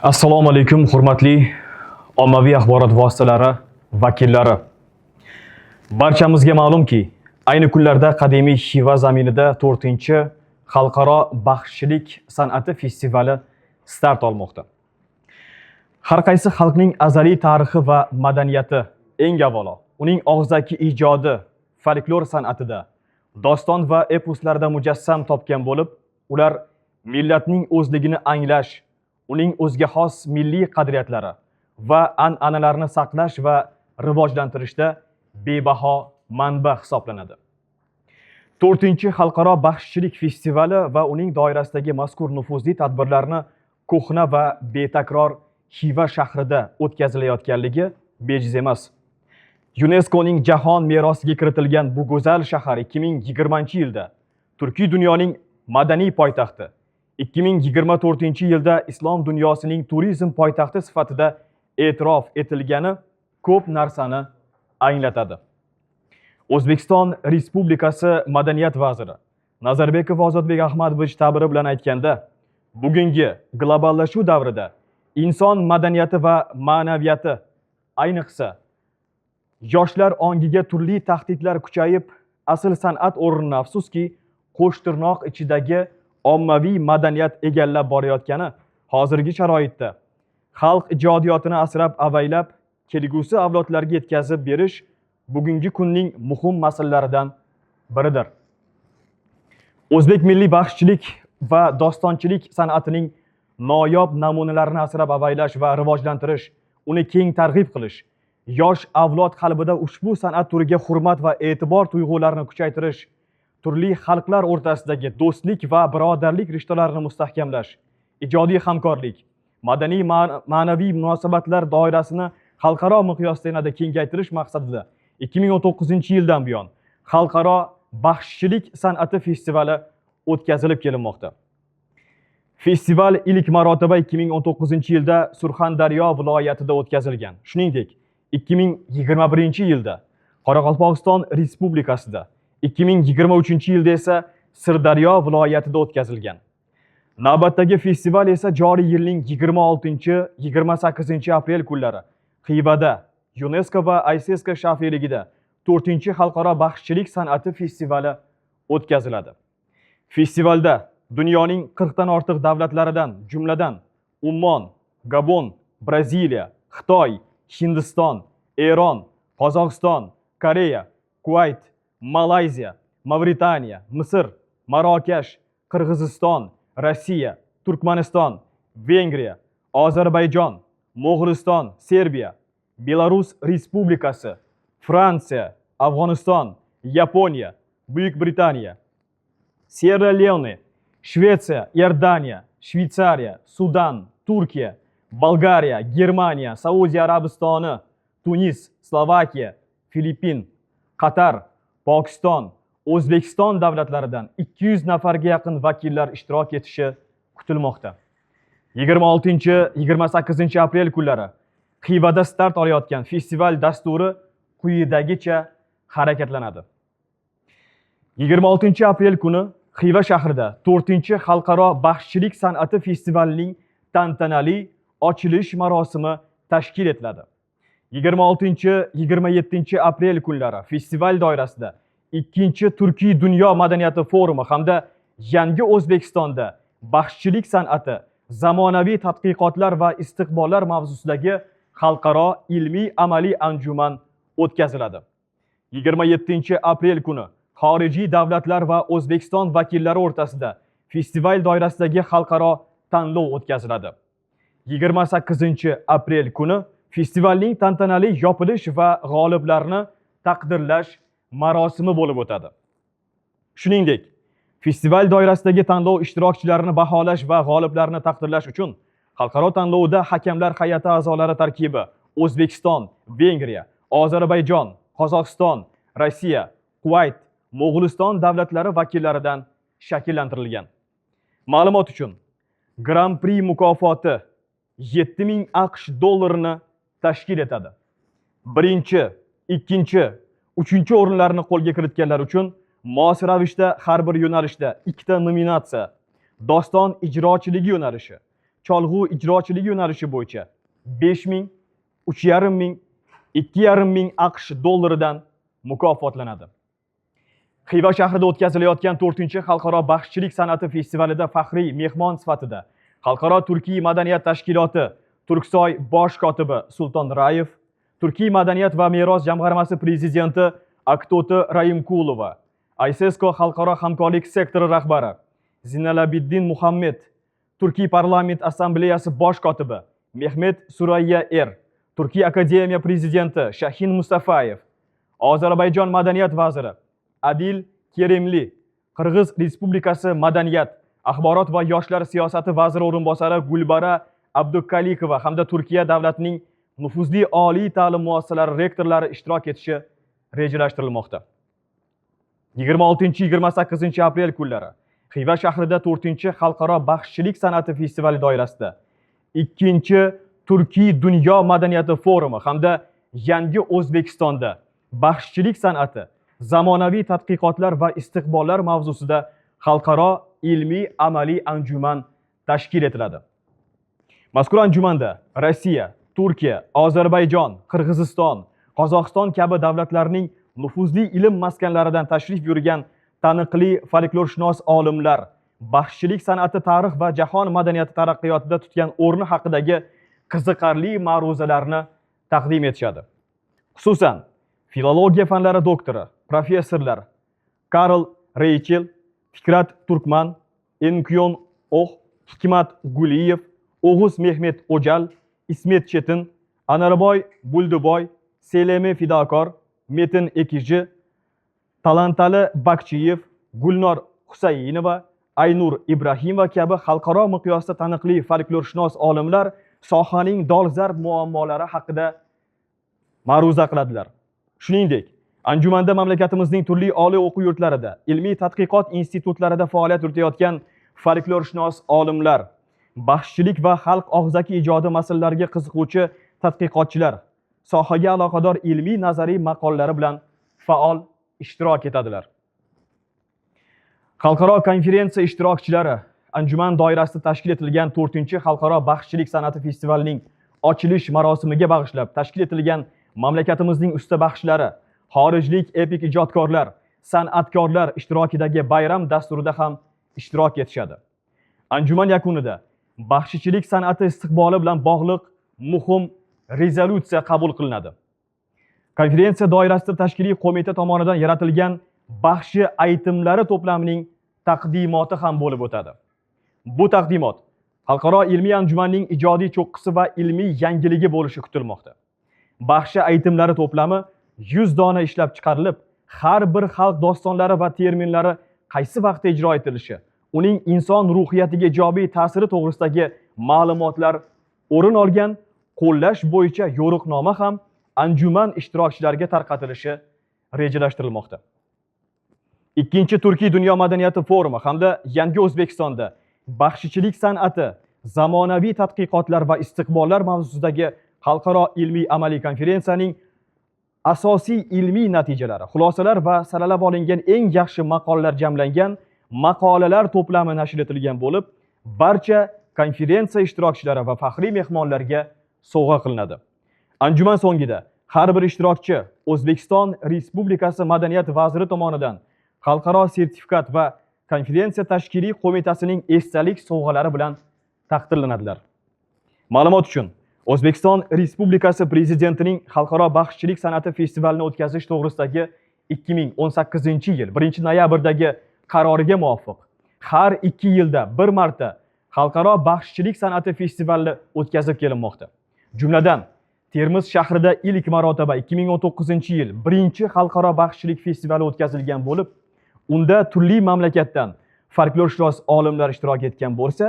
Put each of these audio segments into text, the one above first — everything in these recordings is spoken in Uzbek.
Assalomu alaykum, hurmatli ommaviy axborot vositalari vakillari. Barchamizga ma'lumki, ayni kunlarda qadimiy Xiva zaminida 4-xalqaro baxshichilik san'ati festivali start olmoqda. Har qaysi xalqning azaliy tarixi va madaniyati, eng avvalo, uning og'zaki ijodi folklor san'atida, doston va eposlarda mujassam topgan bo'lib, ular millatning o'zligini anglash, uning o'ziga xos milliy qadriyatlari va an'analarini saqlash va rivojlantirishda bebaho manba hisoblanadi. 4-xalqaro baxshichilik festivali va uning doirasidagi mazkur nufuzli tadbirlarni ko'hna va betakror Xiva shahrida o'tkazilayotganligi bejiz emas. YUNESKOning jahon merosiga kiritilgan bu go'zal shahar 2020-yilda Turkiy dunyoning madaniy poytaxti, 2024-yilda islom dunyosining turizm poytaxti sifatida e'tirof etilgani ko'p narsani anglatadi. O'zbekiston Respublikasi madaniyat vaziri Nazarbekov Ozodbek Ahmadovich ta'biri bilan aytganda, bugungi globallashuv davrida inson madaniyati va ma'naviyati, ayniqsa yoshlar ongiga turli tahdidlar kuchayib, asl san'at o'rnini, afsuski, qo'shtirnoq ichidagi ommaviy madaniyat egallab borayotgani, hozirgi sharoitda xalq ijodiyotini asrab avaylab kelgusi avlodlarga yetkazib berish bugungi kunning muhim masalalaridan biridir. O'zbek milliy baxshichilik va dostonchilik san'atining noyob namunalarini asrab avaylash va rivojlantirish, uni keng targ'ib qilish, yosh avlod qalbida ushbu san'at turiga hurmat va e'tibor tuyg'ularini kuchaytirish, turli xalqlar o'rtasidagi do'stlik va birodarlik rishtalarini mustahkamlash, ijodiy hamkorlik, madaniy ma'naviy munosabatlar doirasini xalqaro miqyosda yanada kengaytirish maqsadida 2019-yildan buyon xalqaro baxshichilik san'ati festivali o'tkazilib kelinmoqda. Festival ilk marotaba 2019-yilda Surxondaryo viloyatida o'tkazilgan. Shuningdek, 2021-yilda Qoraqalpog'iston Respublikasida, 2023-yilda esa Sirdaryo viloyatida o'tkazilgan. Navbatdagi festival esa joriy yilning 26-28 aprel kunlari Xivada UNESCO va ICESCO shafeligida 4-xalqaro baxshichilik san'ati festivali o'tkaziladi. Festivalda dunyoning 40 dan ortiq davlatlaridan, jumladan Ummon, Gabon, Braziliya, Xitoy, Hindiston, Eron, Qozog'iston, Koreya, Kuvayt, Malayziya, Mavritaniya, Misr, Marokash, Qirg'iziston, Rossiya, Turkmaniston, Vengriya, Ozarbayjon, Mo'g'uliston, Serbiya, Belarus Respublikasi, Fransiya, Afg'oniston, Yaponiya, Buyuk Britaniya, Sierra Leone, Shvetsiya, Iordaniya, Shveytsariya, Sudan, Turkiya, Bolgariya, Germaniya, Saudiya Arabistoni, Tunis, Slovakiya, Filippin, Qatar, Pokiston, O'zbekiston davlatlaridan 200 nafarga yaqin vakillar ishtirok etishi kutilmoqda. 26-28 aprel kunlari Xivada start olayotgan festival dasturi quyidagicha harakatlanadi. 26 aprel kuni Xiva shahrida 4-xalqaro baxshichilik san'ati festivalining tantanali ochilish marosimi tashkil etiladi. 26-27 aprel kunlari festival doirasida 2 Turkiy dunyo madaniyati forumi hamda Yangi O'zbekistonda baxshichilik san'ati zamonaviy tadqiqotlar va istiqbollar mavzusidagi xalqaro ilmiy amaliy anjuman o'tkaziladi. 27 aprel kuni xorijiy davlatlar va O'zbekiston vakillari o'rtasida festival doirasidagi xalqaro tanlov o'tkaziladi. 28 aprel kuni festivalning tantanali yopilish va g'oliblarni taqdirlash marosimi bo'lib o'tadi. Shuningdek, festival doirasidagi tanlov ishtirokchilarini baholash va g'oliblarni taqdirlash uchun xalqaro tanlovda hakamlar hay'ati a'zolari tarkibi O'zbekiston, Vengriya, Ozarbayjon, Qozog'iston, Rossiya, Kuvayt, Mo'g'uliston davlatlari vakillaridan shakllantirilgan. Ma'lumot uchun, Gran-pri mukofoti 7000 AQSh dollarini tashkil etadi. Birinchi, ikkinchi, uchinchi o'rinlarni qo'lga kiritganlar uchun mos ravishda har bir yo'nalishda ikkita nominatsiya: doston ijrochiligi yo'nalishi, Cholg'u ijrochiligi yo'nalishi bo'yicha 5000, 3500, 2500 AQSh dollaridan mukofotlanadi. Xiva shahrida o'tkazilayotgan 4-xalqaro baxshichilik san'ati festivalida faxriy mehmon sifatida Xalqaro Turkiy madaniyat tashkiloti Turksoy bosh kotibi Sulton Rayev, Turkiy madaniyat va meros jamg'armasi prezidenti Aktoti Raimkulova, ISESCO xalqaro hamkorlik sektori rahbari Zinalabiddin Muhammed, Turkiy parlament assambleyasi bosh kotibi Mehmet Surayya Er, Turkiy akademiya prezidenti Shahin Mustafayev, Ozarbayjon madaniyat vaziri Adil Kerimli, Qirg'iz Respublikasi madaniyat, axborot va yoshlar siyosati vaziri o'rinbosari Gulbara Abdukalikova hamda Turkiya davlatining nufuzli oliy ta'lim muassasalari rektorlari ishtirok etishi rejalashtirilmoqda. 26-28 aprel kunlari Xiva shahrida 4-xalqaro baxshichilik san'ati festivali doirasida 2-chi Turkiy dunyo madaniyati forumi hamda Yangi O'zbekistonda baxshichilik san'ati zamonaviy tadqiqotlar va istiqbollar mavzusida xalqaro ilmiy amaliy anjuman tashkil etiladi. Mazkur anjumanda Rossiya, Turkiya, Ozarbayjon, Qirg'iziston, Qozog'iston kabi davlatlarning nufuzli ilm maskanlaridan tashrif buyurgan taniqli folklorshunos olimlar baxshichilik san'ati tarix va jahon madaniyati taraqqiyotida tutgan o'rni haqidagi qiziqarli ma'ruzalarni taqdim etishadi. Xususan, filologiya fanlari doktori, professorlar Karl Reychel, Fikrat Turkman, Enkuyon Oh, Hikmat Guliyev, O'g'uz Mehmet O'jal, Ismet Chetin, Anarboy Bulduboy, Selemi Fidokor, Metin Ekiji, Talantali Bakchiyev, Gulnor Husayinova, Aynur Ibrahimova kabi xalqaro miqyosda taniqli folklorshunos olimlar sohaning dolzarb muammolari haqida ma'ruza qiladilar. Shuningdek, anjumanda mamlakatimizning turli oliy o'quv yurtlarida, ilmiy tadqiqot institutlarida faoliyat yuritayotgan folklorshunos olimlar, baxshichilik va xalq og'zaki ijodi masalalariga qiziquvchi tadqiqotchilar sohaga aloqador ilmiy nazariy maqolalari bilan faol ishtirok etadilar. Xalqaro konferensiya ishtirokchilari anjuman doirasida tashkil etilgan 4-xalqaro baxshichilik san'ati festivalining ochilish marosimiga bag'ishlab tashkil etilgan mamlakatimizning usta baxshilari, xorijlik epik ijodkorlar, san'atkorlar ishtirokidagi bayram dasturida ham ishtirok etishadi. Anjuman yakunida baxshichilik san'ati istiqboli bilan bog'liq muhim rezolyutsiya qabul qilinadi. Konferensiya doirasida tashkiliy qo'mita tomonidan yaratilgan baxshi aytimlari to'plamining taqdimoti ham bo'lib o'tadi. Bu taqdimot xalqaro ilmiy anjumanning ijodiy cho'qqisi va ilmiy yangiligi bo'lishi kutilmoqda. Baxshi aytimlari to'plami 100 dona ishlab chiqarilib, har bir xalq dostonlari va terminlari qaysi vaqtda ijro etilishi, uning inson ruhiyatiga ijobiy ta'siri to'g'risidagi ma'lumotlar o'rin olgan qo'llash bo'yicha yo'riqnoma ham anjuman ishtirokchilariga tarqatilishi rejalashtirilmoqda. 2-chi Turkiy dunyo madaniyati forumi hamda Yangi O'zbekistonda baxshichilik san'ati zamonaviy tadqiqotlar va istiqbollar mavzusidagi xalqaro ilmiy amaliy konferensiyaning asosiy ilmiy natijalari, xulosalar va saralab olingan eng yaxshi maqolalar jamlangan maqolalar to'plami nashr etilgan bo'lib, barcha konferensiya ishtirokchilari va faxriy mehmonlarga sovg'a qilinadi. Anjuman so'ngida har bir ishtirokchi O'zbekiston Respublikasi Madaniyat vaziri tomonidan xalqaro sertifikat va konferensiya tashkiliy qo'mitasining esdalik sovg'alari bilan taqdirlanadilar. Ma'lumot uchun, O'zbekiston Respublikasi Prezidentining Xalqaro baxshichilik san'ati festivalini o'tkazish to'g'risidagi 2018-yil 1-noyabrdagi qaroriga muvofiq har 2 yilda bir marta Xalqaro baxshichilik san'ati festivali o'tkazib kelinmoqda. Jumladan, Termiz shahrida ilk marotaba 2019-yil 1-xalqaro baxshichilik festivali o'tkazilgan bo'lib, unda turli mamlakatdan folklorshunos olimlar ishtirok etgan bo'lsa,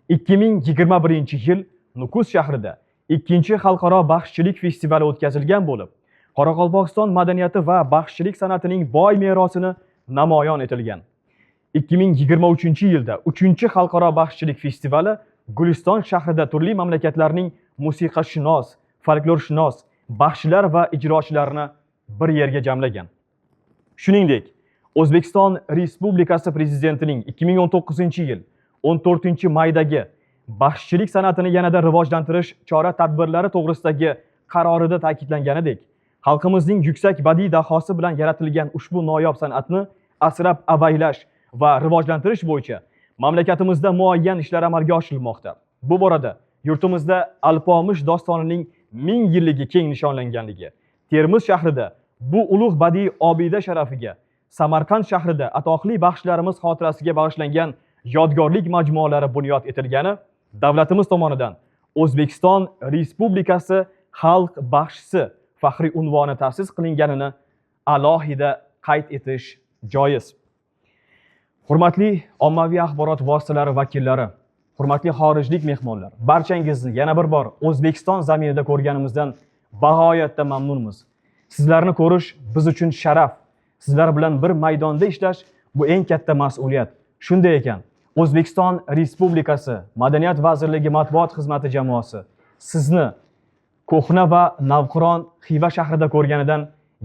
2021-yil Nukus shahrida 2-xalqaro baxshichilik festivali o'tkazilgan bo'lib, Qoraqalpog'iston madaniyati va baxshichilik san'atining boy merosini namoyon etilgan. 2023-yilda 3-xalqaro baxshichilik festivali Guliston shahrida turli mamlakatlarning musiqashunos, folklorshunos, baxshilar va ijrochilarni bir yerga jamlagan. Shuningdek, O'zbekiston Respublikasi Prezidentining 2019-yil 14 maydagi Baxshichilik san'atini yanada rivojlantirish chora tadbirlari to'g'risidagi qarorida ta'kidlanganidek, xalqimizning yuksak badiiy dahosi bilan yaratilgan ushbu noyob san'atni asrab avaylash va rivojlantirish bo'yicha mamlakatimizda muayyan ishlar amalga oshirilmoqda. Bu borada yurtimizda Alpomish dostonining 1000 yilligi keng nishonlanganligi, Termiz shahrida bu ulug' badiiy obida sharafiga, Samarqand shahrida atoqli baxshilarimiz xotirasiga bag'ishlangan yodgorlik majmualari bunyod etilgani, davlatimiz tomonidan O'zbekiston Respublikasi xalq baxshisi faxriy unvoni ta'sis qilinganini alohida qayd etish joiz. Hurmatli ommaviy axborot vositalari vakillari, hurmatli xorijlik mehmonlar, barchangizni yana bir bor O'zbekiston zaminida ko'rganimizdan bag'oyatda mamnunmiz. Sizlarni ko'rish biz uchun sharaf. Sizlar bilan bir maydonda ishlash bu eng katta mas'uliyat. Shunday ekan, O'zbekiston Respublikasi Madaniyat vazirligi matbuot xizmati jamoasi sizni ko'hna va navqiron Xiva shahrida ko'rganidan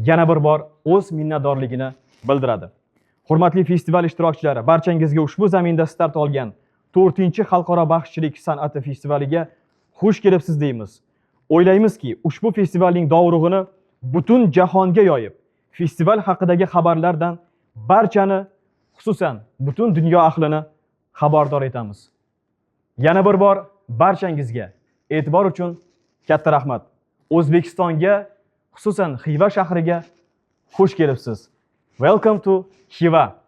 yana bir bor o'z minnatdorligini bildiradi. Hurmatli festival ishtirokchilari, barchangizga ushbu zaminda start olgan 4 xalqaro baxshichilik san'ati festivaliga xush kelibsiz deymiz. O'ylaymizki, ushbu festivalning dovrug'ini butun jahonga yoyib, festival haqidagi xabarlardan barchani, xususan butun dunyo ahlini xabardor etamiz. Yana bir bor barchangizga e'tibor uchun katta rahmat. O'zbekistonga, xususan Xiva shahriga xush kelibsiz. Welcome to Khiva.